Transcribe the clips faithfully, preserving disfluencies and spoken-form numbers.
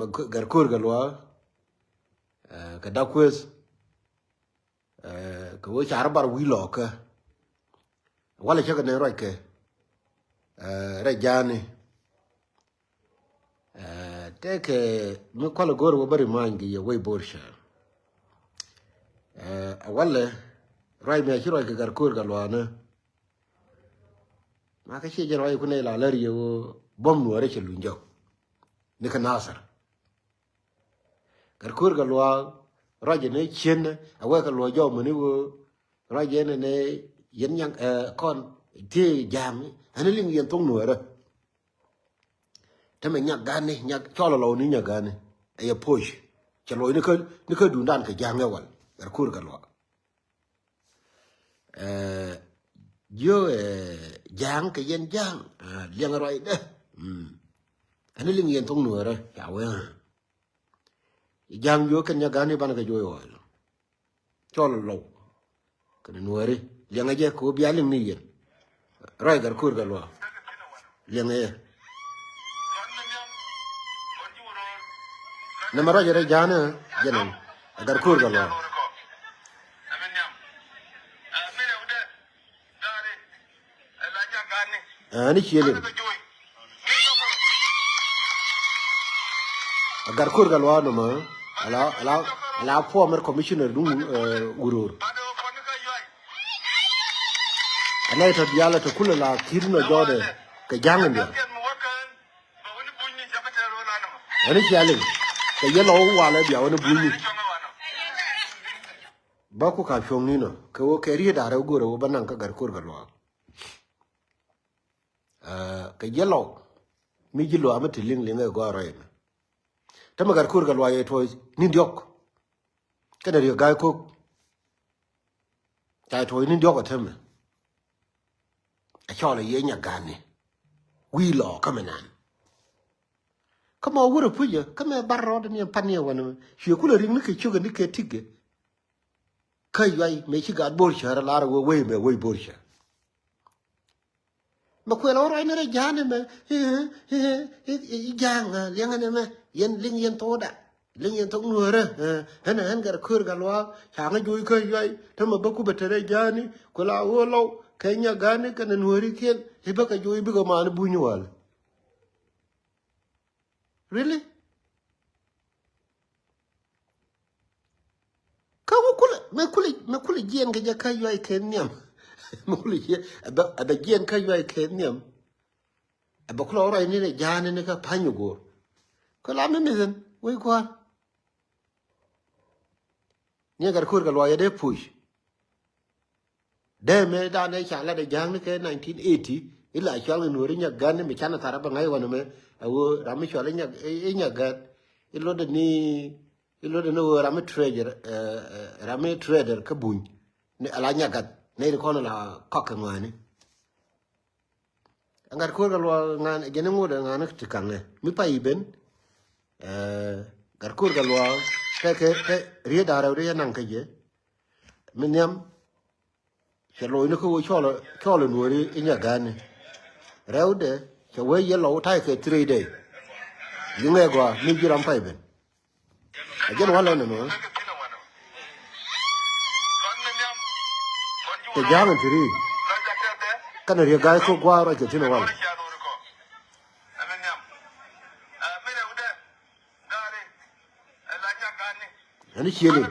Mɛ Garkör Gatluak, eh, kɛ Dak Kueth, eh, kɛ wee car bar wi̱i̱ lɔɔkä. Walɛ cä kɛ nɛ ruac kɛ, eh, rɛy ja̱a̱ni. Eh, tëëkɛ mi kualɛ go̱o̱r wä bä ri ma̱a̱ny kɛ yɛ wec Bor cär. Eh, a walɛ ruac mi a ci ruac kɛ Garkör Gatluak ni. Ma kä ciɛ jɛn ruac kun nɛ la lär yɛ wä buɔ̱m nuɔ̱ɔ̱rä cɛ luny jɔk. Ni kä Nathir. Garkör Gatluak ruac ni cien a wek kɛ luɔ̱c jɔk mini wä ruac yɛn ni yɛn nyaŋ, eh, kɔn ti ja̱a̱ŋ. Ɛn liŋ yɛn thok nuɔ̱ɔ̱rä. Te mɛ Nyagani, Nyag cɔl a lɔw ni Nyagani. Ɛ yɛ poc. Cɛ lɔc ni kä, ni kä dundan kɛ ja̱a̱ŋ ɛ wal. Garkör Gatluak. Eh, jiö, eh, ja̱a̱ŋ kɛ yɛn ja̱a̱ŋ. Eh, liɛŋ ruacdä. Mm. Ɛn liŋ yɛn thok nuɔ̱ɔ̱rä. Ca wee. Ja̱a̱ŋ jiö kɛn Nyagani banɛ kɛ jiö wal. Cɔl lɔw. Kɛn nuɔ̱ɔ̱ri. Liɛŋɛ jɛ kɛ wä bia liŋ ni yɛn. Ruac Garkör Gatluak. Liɛŋɛ jɛ. Nɛ mɛ ruac rɛ ja̱a̱n jɛ nɛn. Ɛ Garkör Gatluak. Ɛni ciëliŋ. A Garkör Gatluak nɔmɔ, ala, ala, ala former commissioner duŋ, eh, Uror. Anɛ tɔ diaal tɔ kulɛ la ki̱i̱t nɔ jɔɔdɛ kɛ ja̱a̱ŋ in diaal. Ɛni ciɛliŋ kɛ yɛ lɔ walɛ bia wä ni bunyni. Bä ku ka cuɔ̱ŋni nɔ kɛ wä kɛ riet da̱rɛ wä go̱rɛ wä bä naŋ kä Garkör Gatluak. Ah, kɛ jiɛ lɔw mi ji̱ luaak mi ti liŋ liŋ ɛ gɔaa rɔy mɛ. Tämɛ Garkör Gatluak yɛ tuɔɔc ni diɔ̱k. Kɛnɛ Riek Gai Kok. Ca yɛ tuɔɔc ni diɔ̱k ɛ tämɛ. A cɔl ɛ yɛ Nyagani. Wi̱i̱ lɔɔkä mɛ nan. Kä mɔ wurɛ pucä kä mɛ bar rɔɔdɛ ni ɛn pan ni ɛ wanɛ mɛ. Cuɛ kulɛ riŋ ni kɛ ciökɛ ni kɛ tikɛ. Kä yuay mëë ci gaat Bor cär lar wee wee mɛ wec Bor cär. Mɛ kuɛl ɣän ruacni rɛy ja̱a̱n ɛmɛ, i̱ ja̱a̱ŋ liɛŋɛ nɛmɛ, yɛn liŋ yɛn thokda, liŋ yɛn thok nuäärä. Ɣän ɣän Garkör Gatluak, ca ŋä joc kä yuay, tämɛ bä ku bɛ te rɛy ja̱a̱ni, kuɛl a ɣöö lɔw kɛ Nyagani kɛnɛ nuäärikiɛn, i̱ bä kɛ joc bikɛ maani buny wal. Really? Kä wä kulɛ mɛ kulɛ mɛ kulɛ jiɛn kɛ jɛ kä yuay kɛ nhiam. Mɛ kulɛ jiɛn ɛ bɛ ɛ bɛ jiɛn kä yuay kɛ nhiam. Ɛ bɛ kulɛ ɣän ruacni rɛy ja̱a̱ni ni kä pa̱ny go̱o̱r. Kɛ la mi mithin wec kua̱r. Ni Garkör Gatluak yɛ dee puc. Dee mëë danɛ ca lat ɛ ja̱a̱ŋ ni kɛ nineteen eighty ila cual kɛ nuɔ̱ɔ̱ri Nyagani mi canɛ thar a bɛ ŋa̱c wanɛ mɛ. A ɣöö ram mi cual i̱ Nyagani i̱ luɔtdɛ ni i̱ luɔtdɛ ni ɣöö ram mi trader, ram mi trader kä buny. Ni ala Nyagat nɛy ti kɔn ala kɔk kɛ ŋɔaani. Ɛ Garkör Gatluak ŋa̱a̱n jɛn iŋot ɛ ŋa̱a̱n ti kaŋɛ mi pay i̱ ben. Ɛ Garkör Gatluak kɛ kɛ kɛ riet da̱ŋ rɛw di yɛ naŋ kä jɛ. Mi nhiam cɛ lo̱cni kä wä cɔl cɔl i̱ nuɔ̱ɔ̱ri i̱ Nyagani. Rɛwdɛ cɛ wee yɛ lɔw ta̱y kɛ three day. Yiŋɛ gɔaa mi ji̱ ram pay ben. A jɛn walɛ nɛmɛ. Kɛ ja̱a̱ŋ in ti ri. Kɛnɛ Riek Gai Kok gua̱a̱r ruac kɛ thi̱n ɛ walɛ. Ɛn i̱ ciëliŋ.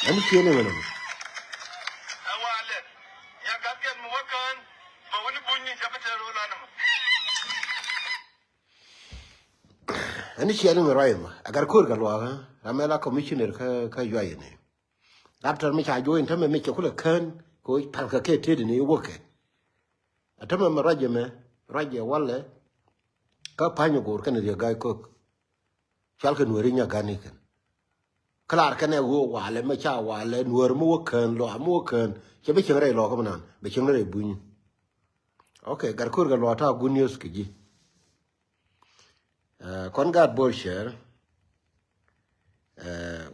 Ɛn ciëliŋ ɛn ɛmɔ. Ɛn ciɛliŋ ruac ɛmɔ. Ɛ Garkör Gatluak ɛ ram ɛ la commissioner kä kä yuay ɛnɛ. Rap tɛr mi ca juɔ̱ɔ̱c in tämɛ mi cɛ kulɛ kään kɛ ɣöö pal kɛ kɛ tëëdɛ ni i̱ wäkɛ. Ɛ tämɛ mɛ ruac ɛmɛ ruac ɛ walɛ. Kä pa̱ny ɛ go̱o̱r kɛnɛ Riek Gai Kok. Cual kɛ nuääri Nyagani kɛn. Kä lar kɛn ɛ ɣöö walɛ mɛ ca walɛ nuäär mi wä kään lɔa mi wä kään cɛ bi cieŋ rɛy lɔkä mi naan bɛ cieŋ rɛy buny. Ok, Garkör Gatluak ta̱a̱ good news kɛ ji̱. Kɔn gaat Bor cär.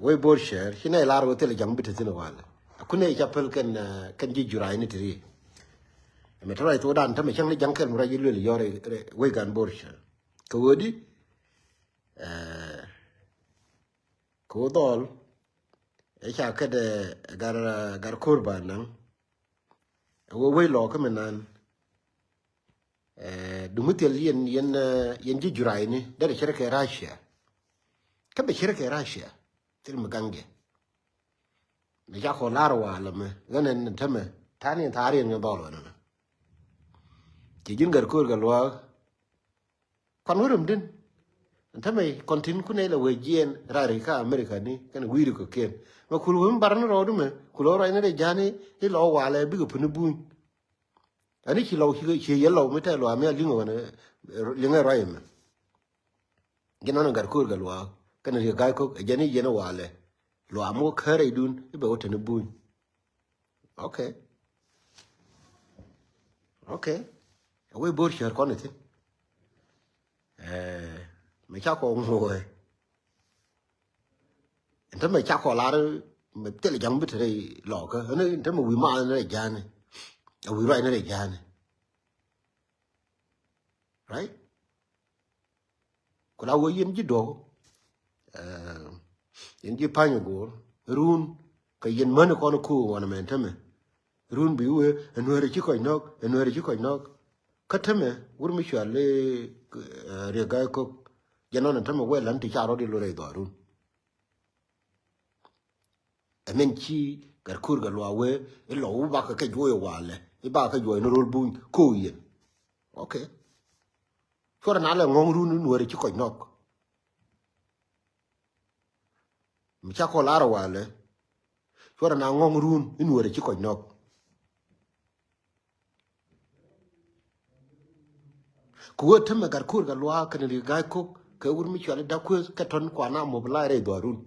Wec Bor Cɛɛr ci nɛy lar wä thilɛ ja̱ŋ bi te thi̱n walɛ. Ku nɛy ca päl kɛn, kɛn ji̱ juray ni te ri. Mɛ te ruac thokdan tämɛ cäŋ ni ja̱ŋ kɛl mi ruac ji̱ luel yɔr wec gan Bor Cɛɛr. Kɛ ɣöö di, kɛ ɣöö dhɔl ɛ ca kɛt ɛ gar, gar ko̱r ba naŋ. Ɛ wee wec lɔɔkä mi nan. Dumi thil yɛn, yɛn, yɛn ji̱ juray ni derɛ cɛ rɛ kɛ Russia. Kä bɛ cɛ rɛ kɛ Russia thil mi gaŋ jɛ. Mi ca kɔ lar walɛ mɛ ɣän ɛn tämɛ ta̱a̱ ni tha̱a̱ riɛn kɛ dhɔl wänä mɛ. Ci ji̱n gɛr ko̱r kɛ luaak. Kɔn wä rem din. Tämɛ kɔn tin kun nɛy la wee jiɛɛn rari ka America ni kɛn wi̱i̱ri kɔ̱kiɛn. Mɛ kul wee mi bar ni rɔɔdu mɛ kul wä ruac ni rɛ ja̱ni i̱ lɔ walɛ bikɛ puni buny. Ani ci lɔw ci yɛ lɔw mi tɛ luaak mi a liŋ ɣän liŋɛ ruac mɛ. Ji̱n nɔn gat ko̱r kɛ luaak kɛn riek ga̱a̱c ko̱k ɛ jɛn i̱ yɛn walɛ luaak mi wä kärɛ idun i̱ bɛ wä teni buny. Okay. Okay. A wec Bor Cɛɛr kɔn ithin. Mɛ ca kɔ ŋuɔɛ. Ɛn tämɛ ca kɔ lar mɛ thil ja̱ŋ bi te rɛy lɔkä. Ɛn tämɛ wi̱i̱ ma ni rɛy ja̱a̱ni. A wi̱i̱ ruac ni rɛy ja̱a̱ni. Right? Ku la wä yɛn ji̱ duɔ̱k. Yɛn ji̱ pa̱ny go̱o̱r run kɛ yɛn mäni kɔn ko̱o̱k wanɛ mɛn tämɛ. Run bi wee ɛ nuɛɛrɛ ci kɔc nɔ̱k, ɛ nuɛɛrɛ ci kɔc nɔ̱k. Kä tämɛ wur mi cual i̱ riek ga̱a̱c ko̱k. Jɛ nɔn ɛ tämɛ wee lan ti ca rɔ̱t i̱ lorɛ i̱ dhɔaarun. Ɛ min ci gat ko̱r kɛ luaak wee i̱ lɔw i̱ bakɛ kɛ juɔc i̱ walɛ i̱ bakɛ kɛ juɔc ni ro̱l buny ko̱o̱k yɛn. Okay. Cuɔrɛ na lɛ ŋɔ̱ŋ run i̱ nuɛɛrɛ ci kɔc nɔ̱k. Mi ca kɔ lar walɛ. Cuɔrɛ na ŋɔ̱ŋ run i̱ nuɛɛrɛ ci kɔc nɔ̱k. Kɛ wee tämɛ gat ko̱r kɛ luaak kɛn riek ga̱a̱c ko̱k kɛ wur mi cual i̱ da̱k kueth kɛ tɔ̱n kuana mobilai rɛy dhɔaarun.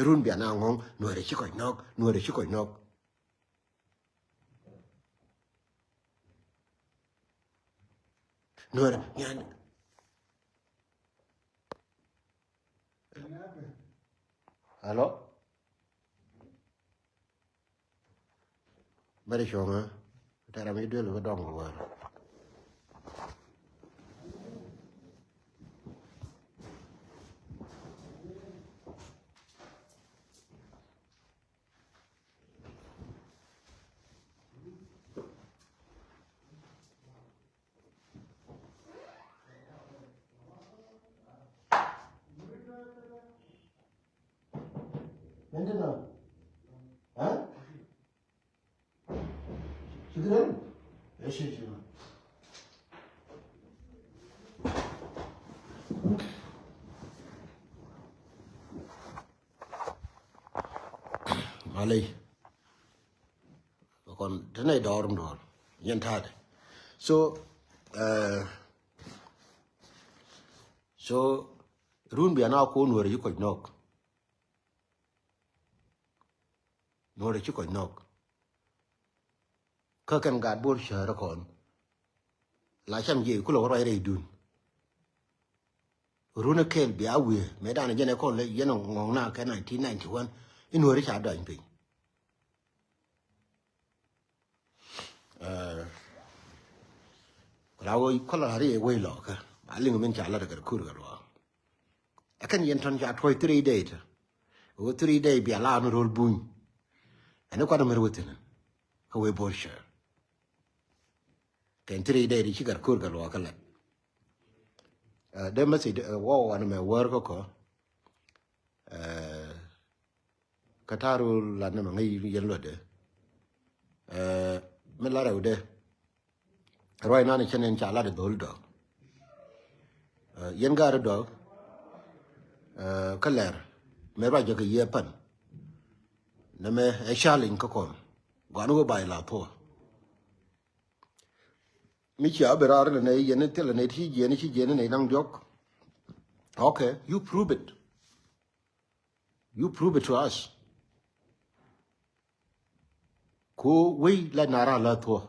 Run bia na ŋɔ̱ŋ nuɛɛrɛ ci kɔc nɔ̱k, nuɛɛrɛ ci kɔc nɔ̱k. Nuɛɛrɛ nyan. Hello. Bɛri cuɔ̱ŋä tɛrɛ mi duel kä dɔŋ wär. Ɛn ti nɔ? Ɛ? Ci kɛ rɛm? Ɛ ci ci ma. Malay. Kɔn te nɛy dɔɔr mi dɔɔr yɛn ta̱a̱dɛ. So, eh, so run bia na ko nuɔrɛ ci kɔc nɔk. Nuɔrɛ ci kɔc nɔk. Kä kɛn gaat Bor cäärä kɔn. La cam jiɛc kulɛ wä ruac rɛy dun. Run ɛ kɛl bia wiee mëë danɛ jɛn ɛ kɔn lɛ yɛn ɛ ŋɔŋ na kɛ nineteen ninety-one. In nuɔrɛ ca dɔny piny. Ɛ, ku la wä kɔlɛ ri ɛ wec lɔkä. Ba liŋ min ca lat ɛ kɛ kur kɛ luaak. Ɛ kɛn yɛn tɔn ca tuɔc three day tɛ. Wä three day bia la ni ro̱l buny. Ɛn ɛ kuat ɛ mɛr wä thin. Kä wec Bor cäär. Kɛn three day di ci gat ko̱r kɛ luakä lɛ. Ɛ, dee message, ɛ, wä wanɛ mɛ wär kä kɔ. Ɛ, kä ta̱a̱ rul lat nɛ mɛ ŋäc yɛn luɔtdɛ. Ɛ, mi lat rɛwdɛ. Ruac nan cɛ nɛn ca lat dhol dɔk. Ɛ, yɛn gaat dɔk. Ɛ, kä lɛr. Mɛ ruac jɛ kɛ yiëë pan. Nɛ mɛ ɛ challenge kä kɔn. Gɔan wä bay la thuɔ. Mi cia bi raar ni nɛy yɛn ni thilɛ nɛy ti ci jiɛn ni ci jiɛn ni nɛy naŋ diɔk. Okay, you prove it. You prove it to us. Ko wei la nara la thuɔ.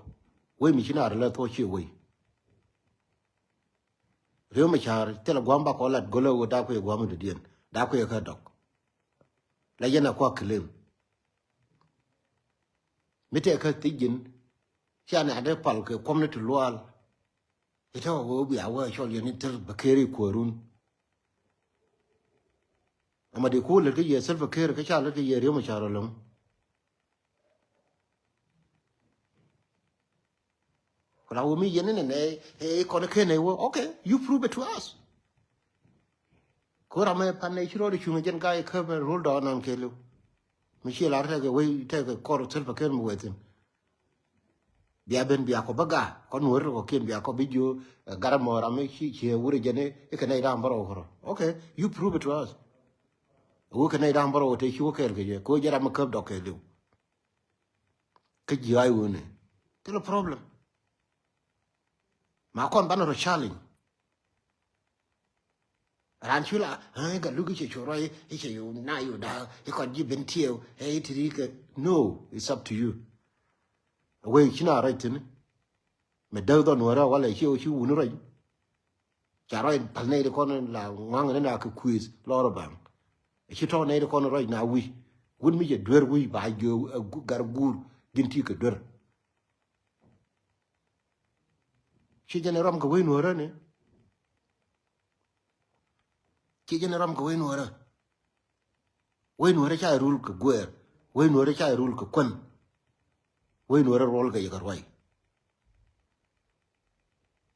Wei mi ci nara la thuɔ cie wei. Riek Machar thilɛ gua̱a̱m ba kɔ lat go̱lä ɣöö da̱a̱ kui̱ gua̱a̱m in dɔ̱diɛn. Da̱a̱ kui̱ kä dɔk. La yɛn a kuak claim. Mi tɛk kä thiec ji̱n. Cia nɛ ade pal kɛ kuɔmni ti luaal. Itɛ wä wee bia wä cɔl yɛn ni thil bä keri kuɔrun. Ama di ku lät kä yɛ Salva Kiir kä ca lät kä yɛ Riek Machar alɔŋ. Kula wä mi yɛn ni nɛ nɛ, eh, kɔn ken nɛ wä, okay, you prove it to us. Ko ram mɛ pan nɛ ci rɔɔd cuŋ jɛn guy kä mɛ rol dɔɔn nan kɛ liw. Mi ci lar tɛkɛ wei tɛkɛ kɔr Salva Kiir mi wethin. Bia ben bia kɔ bä ga kɔ nuɔr kɔ ken bia kɔ bi jiö, eh, garam mɔ ram mi ci ci wurɛ jɛn ikɛ nɛ idan bärɔ kɔrɔ. Okay, you prove it to us. Wä kɛ nɛ idan bärɔ te ci wä kɛɛl kɛ jɛ ko jɛ ram mi käp dɔk kɛ liw. Kä ji̱ ay wuni. Thilɛ problem. Ma kɔn banɛ rɔ challenge. Ran cu la, eh, Gatluak i̱ cɛ cu rɔy, i̱ cɛ yu na yu da, i̱ kɔn ji̱ ben tiɛw, eh, i̱ ti ri kɛ. No, it's up to you. Wee ci na rɔy thin. Mɛ däk dhɔn wärä walɛ ci wuni rɔy. Ca rɔy pal nɛy ti kɔn la ŋuaŋ ni na kɛ kui̱th lɔr baŋ. Ci tɔ̱ nɛy ti kɔn rɔy na wi̱c. Wut mi cɛ duer wi̱c ba jiö, eh, gu-, gar guur ji̱n ti kɛ duer. Ci jɛn rɔm kɛ wec nuɔ̱rä ni. Ci jɛn rɔm kɛ wec nuɔ̱rä. Wec nuɔ̱rä ca rul kɛ guɛɛr. Wec nuɔ̱rä ca rul kɛ kuän. Wec nuɔ̱rä ruɔl kɛ yɛ kɛ ruac.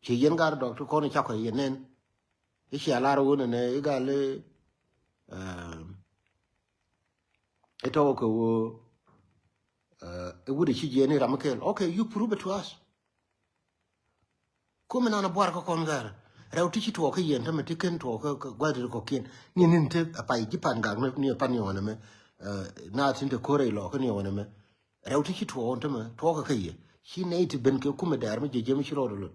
Ci yɛn gar dɔk ti kɔn cakɔ yɛ nɛn. I̱ cia lar wun ɛnɛ i̱ gal i̱, eh, i̱ tɔk kɛ wä, eh, i̱ wut i̱ ci jiɛn i̱ ram i̱ kɛl. Okay, you prove it to us. Kum inan a buar kä kɔn gɛr. Rɛw ti ci tuɔɔk kä yɛn tämɛ ti ken tuɔɔk kä, kä gua̱th ti kɔkiɛn. Ni nin te a pay ji̱ pan gak ni, ni a pan ni ɣɔn ɛmɛ. Eh, na tin te ko̱r rɛy lɔɔk kä ni ɣɔn ɛmɛ. Rɛw ti ci tuɔɔk ɣɔn tämɛ tuɔɔk kä kä yɛ. Ci nɛy ti ben kɛ kum ɛ dɛɛr mi jiɛ jiɛ mi ci rɔɔd ɛ lot.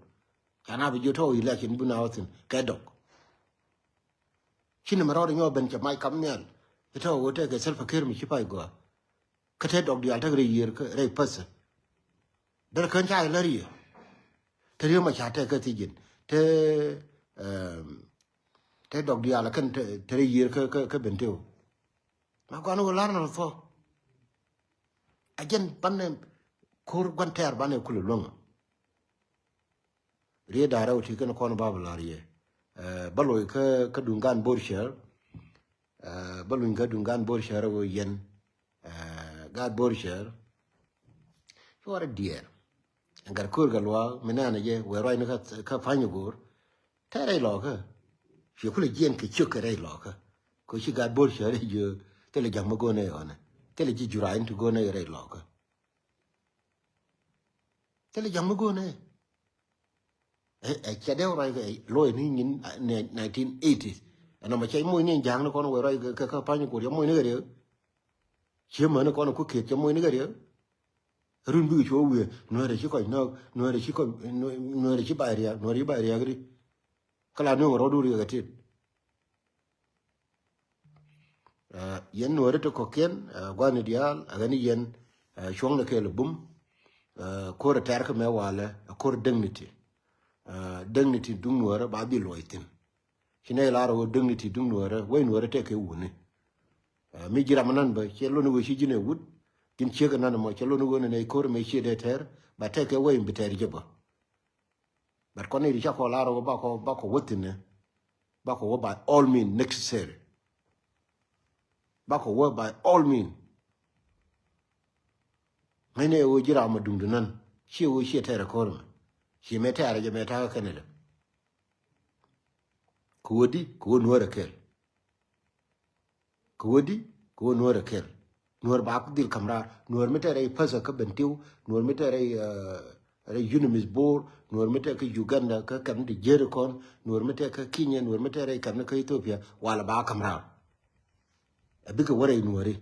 Ca na bi jiɛ tɔɔ election bi na wä thin kɛ dɔk. Ci ni mɛ rɔɔd ɛ nyɔɔ ben cɛ mac kam nhial. Itɔ wä tɛkɛ Salva Kiir mi ci pay gɔaa. Kä te dɔk diaal tek rɛy yiër kä rɛy päthä. Dɛr kän ca ilär yɛ. Te Riek Machar tek kä thiec ji̱n. Te, ehm, te dɔk diaal kän te, te rɛy yiër kä, kä, kä Bentiu. Ma guan wä lar na rɔ thɔ. A jɛn banɛ ko̱r guan tɛɛr banɛ kulɛ luäŋä. Riet da̱rä wä ti kɛn kɔn bä bä la̱r yɛ. Eh, bä loc kä, kä duŋ gan bor cär. Eh, bä luny kä duŋ gan bor cär wä yɛn. Eh, gan bor cär. Cuarɛ diɛɛr. Ɛn gat ko̱r kɛ luaak mi nɛn a jɛ wee ruacni kä, kä pa̱ny go̱o̱r. Tɛ rɛy lɔkä. Ci kulɛ jiɛn kɛ ciök kɛ rɛy lɔkä. Kɛ ci gat bor cär jiö thilɛ ja̱ŋ mi go̱o̱r nɛ ɣɔnɛ. Thilɛ ji̱ jura̱a̱ny ti go̱o̱r nɛ rɛy lɔkä. Thilɛ ja̱ŋ mi go̱o̱r nɛ. Ɛ, ɛ, cɛ dee ruac kɛ lo̱c ni nyin, ɛ, nineteen eighties. Ɛn ɔmɔ cɛ moc ni ja̱a̱ŋ ni kɔn wee ruac kɛ, kɛ, kɛ pa̱ny kuɔt cɛ moc ni kɛ riek. Cië mäni kɔn ku kiet cɛ moc ni kɛ riek. Run bikɛ cuɔ wiee, nuɛɛrɛ ci kɔc nɔɔk, nuɛɛrɛ ci kɔc, nuɛɛrɛ ci bay riak, nuɛɛrɛ ci bay riak ri. Kä la nueŋ rɔɔdu riek ɛ tit. Ɛ, yɛn nuɔ̱ɔ̱ri ti kɔ̱kiɛn, ɛ, gua̱ni diaal, ɛ, ɣän yɛn, ɛ, cuɔ̱ŋnɛ kɛɛl ɛ bum, ɛ, ko̱r ɛ tɛ̈r kä mɛ walɛ, ɛ, ko̱r dignity. Ɛ, dignity duŋ nuɔ̱ɔ̱rä ba dhil luɔc thi̱n. Ci nɛy lar ɛ ɣöö dignity duŋ nuɔ̱ɔ̱rä, wec nuɔ̱ɔ̱rä tɛk kɛ wuni. Ɛ, mi ji̱ ram nan bä, cɛ lon ɣöö ci ji̱n ɛ wut, ji̱n ciek ɛ nan ɛmɔ, cɛ lon ɣöö nɛ nɛy ko̱r ɛmɛ cië dee tɛ̈r, ba tɛk kɛ wec in bi tɛ̈r jɛ bä. But kɔn i̱ ri ca kɔ lar ɔ bakɔ, bakɔ wä thi̱n ɛ. Bakɔ wä by all mean necessary. Bakɔ wä by all mean. Ŋäcnɛ ɛ ɣöö ji̱ ram ɛ duŋdu nan. Ciɛ ɣöö ciɛ tɛɛr ɛ ko̱r mɛ. Ciɛ mɛ tɛɛr ɛ jɛ mɛ ta̱a̱ kä Canada. Kɛ ɣöö di, kɛ ɣöö nuäär ɛ kɛl. Kɛ ɣöö di, kɛ ɣöö nuäär ɛ kɛl. Nuäär ba ku dhil ka̱m raar. Nuäär mi te rɛy Päthä kä Bentiu. Nuäär mi te rɛy, eh, rɛy UNMISS Bor. Nuäär mi te kä Uganda kä kɛm ti jiäär kɔn. Nuäär mi te kä Kenya. Nuäär mi te rɛy kɛm ni kä Ethiopia. Walɛ ba ka̱m raar. Ɛ bikɛ wä rɛy nuääri.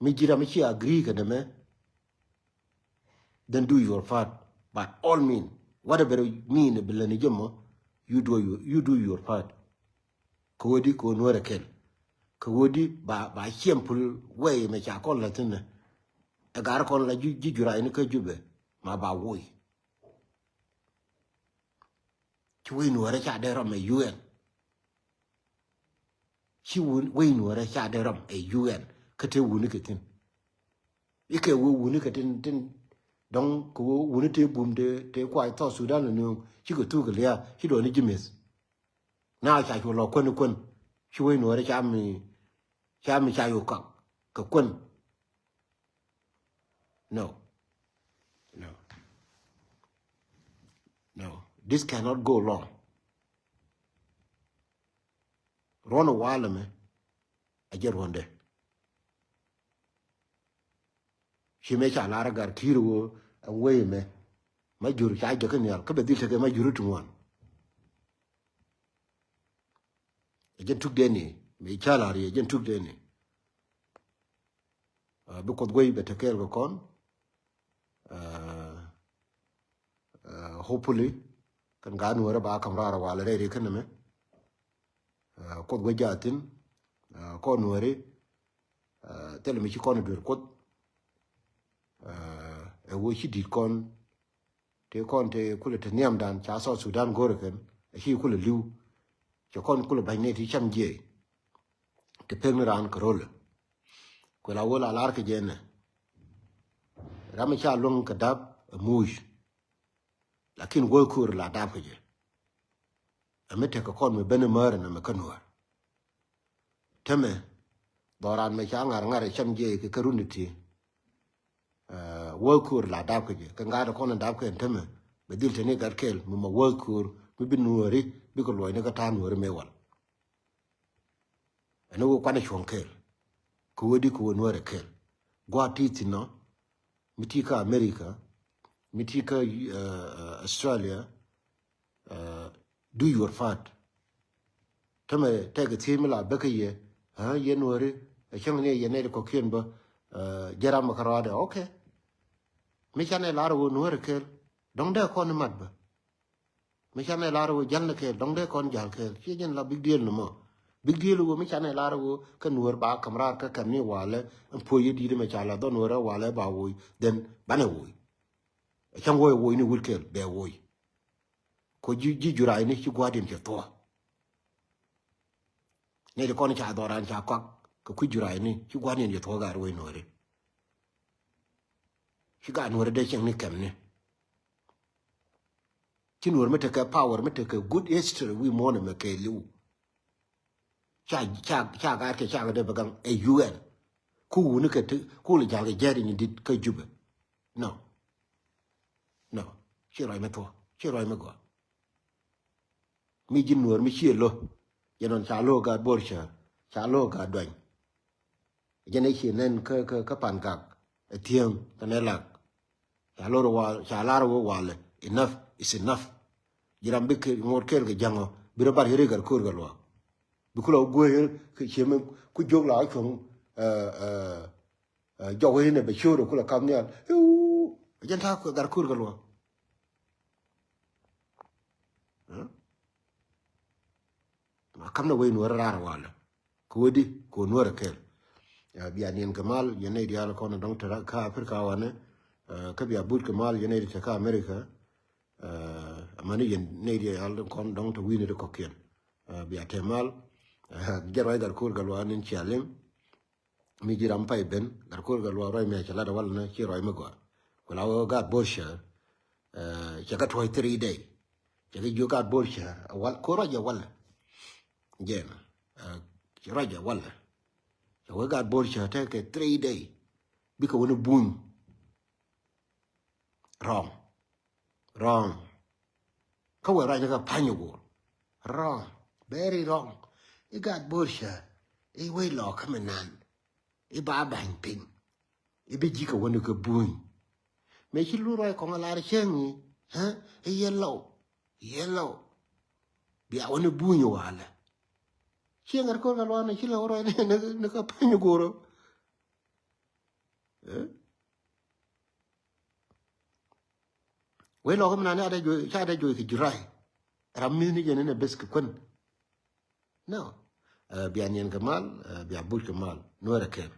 Mi ji̱ ram mi ci agree kɛ nɛmɛ. Then do your part. By all means, whatever mean bi lä ni jɛ mɔ, you do your, you do your part. Kɛ ɣöö di kɛ ɣöö nuäär ɛ kɛl. Kɛ ɣöö di ba, ba simple way mɛ ca kɔn la thi̱n ɛ. Ɛ gar kɔn la ji̱, ji̱ juray ni kä Jubɛ ma ba woc. Ci wec Nuäärä ca dee rɔm ɛ U N. Ci wun, wec Nuäärä ca dee rɔm ɛ U N. Kä te wuni kɛ thi̱n. Ikɛ wee wuni kɛ tin, tin. Dɔ̱ŋ kɛ wee wuni te bum te, te kuay South Sudan ni nööŋ. Cikɛ thuk kɛ lia̱a̱, ci duɔni ji̱ meth. Na ca cu lɔ kuän kuän. Ci wec Nuäärä ca mi, ca mi ca cu kak kɛ kuän. No. No. No. This cannot go long. Ruɔn walɛ mɛ a jɛ ruɔndɛ. Ci mëë ca lar gar ki̱i̱r wä ɛn wee mɛ. Ma jur ca jɛ kä nhial kä bɛ dhil tekɛ ma jur ti ŋuan. Ɛ jɛn tukdɛ ni mëë ca lar yɛ jɛn tukdɛ ni. Bi Kuoth guey bɛ te kɛɛl kɛ kɔn. Hopefully kɛn gaat Nuäärä ba ka̱m raar walɛ rɛy ri kɛn ɛmɛ. Kuoth guey jathin kɔn Nuääri. Thilɛ mi ci kɔn duer Kuoth. Ɛ wee ci di̱t kɔn. Tëë kɔn tëë kulɛ te nhiamdan ca South Sudan go̱rɛ kɛn a ci kulɛ li̱w. Cɛ kɔn kulɛ ba̱ny nɛy ti cam jiɛc. Ti pek ni raan kɛ ro̱lɛ. Kuɛ la wä la lar kɛ jɛ nɛ. Ram mi ca luäŋ kɛ dap ɛ muc. Lakin wä ko̱o̱r la dap kɛ jɛ. Ɛ mi tekɛ kɔn mi ben imäär ɛn ɛmɛ kä Nuäär. Tämɛ dhɔran mɛ ca ŋa̱r ŋa̱r ɛ cam jiɛc kɛ kä run ti ti. Wä ko̱o̱r la dap kɛ jɛ kɛ ŋa̱r ɛ kɔn ɛ dap kɛ ɛn tämɛ bɛ dhil te ni gat kɛɛl mi ma wä ko̱o̱r mi bi Nuääri bikɛ luɔcni kä ta̱a̱ Nuääri mëë wal. Ɛn wä kuanɛ cuɔ̱ŋ kɛɛl kɛ wä di kɛ wä Nuäärɛ kɛɛl. Gua̱a̱t ti thi̱n nɔ mi ti kä America mi ti kä Australia. Do your part. Tämɛ tɛkɛ thiec mi la bäkä yɛ. Yɛ Nuääri ɛ cäŋ ni yɛ nɛy ti kɔ̱kiɛn bä. Jɛ ram ɛ kä rɔaadɛ, okay. Mi canɛ lar ɛ wä Nuäärɛ kɛɛl dɔ̱ŋ dee kɔn imat bä. Mi canɛ lar ɛ wä jäl ni kɛɛl dɔ̱ŋ dee kɔn jäl kɛɛl. Ciɛ jɛn la big deal ni mɔ. Big deal wä mi canɛ lar ɛ wä kä Nuäär ba ka̱m raar kä kɛm ni walɛ. Ɛn puɔ̱c yɛ di̱t mɛ ca la dhɔ Nuäärɛ walɛ ba woc. Then banɛ woc. Ɛ cäŋ woc woc ni wut kɛɛl bɛ woc. Ko ji̱, ji̱ jurayni ci gua̱diɛn cɛ thuɔ̱k. Nɛy ti kɔn ca dhɔran ca kɔak kɛ kui̱ jurayni ci gua̱diɛn cɛ thuɔ̱k gaat wec Nuääri. Ci gaat Nuääri dee cieŋni kɛmni. Ci Nuäär mi tekɛ power mi tekɛ good history wi̱i̱ muɔ̱ɔ̱n ɛmɛ kɛɛliw. Ca, ca, ca gaat kɛ ca kɛ dee bɛ gaŋ ɛ U N. Ku wuni kɛ ti ku lɛ jal kɛ jɛɛt in dit kä Jubɛ. No. No. Ci ruac mi thuɔ̱k ci ruac mi gɔaa. Mi ji̱n Nuäär mi cië lo̱. Jɛ nɔn ca lo̱ gaat Bor Cäär ca lo̱ gaat Duany. Jɛn ɛ cië nɛn kä, kä, kä Pan Gak ɛ Thiäŋ kɛnɛ Lak. Ca lo̱ wal ca lar wä walɛ enough is enough. Ji̱ ram bi kɛ ŋot kɛɛl kɛ ja̱ŋɔ bi rɔ bar yɛ ri gat ko̱r kɛ luaak. Bi kulɛ wä gueer kɛ cië mi ku jiök la wä cuɔ̱ŋ. Jɔk wee inɛ bɛ ciööt ɛ kulɛ kap nhial. Iu jɛn ta̱a̱ gat ko̱r kɛ luaak. Ma kam na wec Nuäär raar walɛ. Kɛ wä di kɛ wä Nuäär kɛɛl. Bia niɛn kɛ mal yɛn nɛy diaal kɔn dɔ̱ŋ te kä Africa wanɛ. Kä bia but kɛ mal yɛn nɛy te kä America. Amäni yɛn nɛy diaal kɔn dɔ̱ŋ te wi̱i̱ni ti kɔ̱kiɛn. Bia te mal. Jɛ ruac gat ko̱r gat luaak ni̱n cia liŋ. Mi ji̱ ram pay ben gat ko̱r gat luaak ruac mi a cɛ lat a walɛ nä ci ruac mi gɔaa. Ku la wä gaat Bor Cäär. Cɛ kɛ tuɔ̱c three day. Cɛ kɛ jiök gaat Bor Cäär a wal ko̱r ruac a walɛ. Jɛn ci ruac a walɛ. Cɛ wä gaat Bor Cäär tekɛ three day. Bikɛ wä ni buny. Wrong. Wrong. Kä wee ruacni kä pa̱ny go̱o̱r. Wrong. Very wrong. I̱ gaat Bor Cäär i̱ wec lɔɔkä mi nan. I̱ ba ba̱ny piny. I̱ bi ji̱ kɛ wäni kä buny. Mëë ci lur ruac kɔŋ a lar cäŋ i̱ i̱ yɛ lɔw. Yɛ lɔw. Bia wäni buny walɛ. Cieŋ gat ko̱r gat luaak ni ci lɔw ruac ni kä pa̱ny go̱o̱r. Wec lɔkä mi nani a dee juɔc ca dee juɔc kɛ juray. Ram mi̱thni jɛn inɛ beth kɛ kuän. No. Bia niɛn kɛ mal bia buc kɛ mal Nuäär ɛ kɛɛl.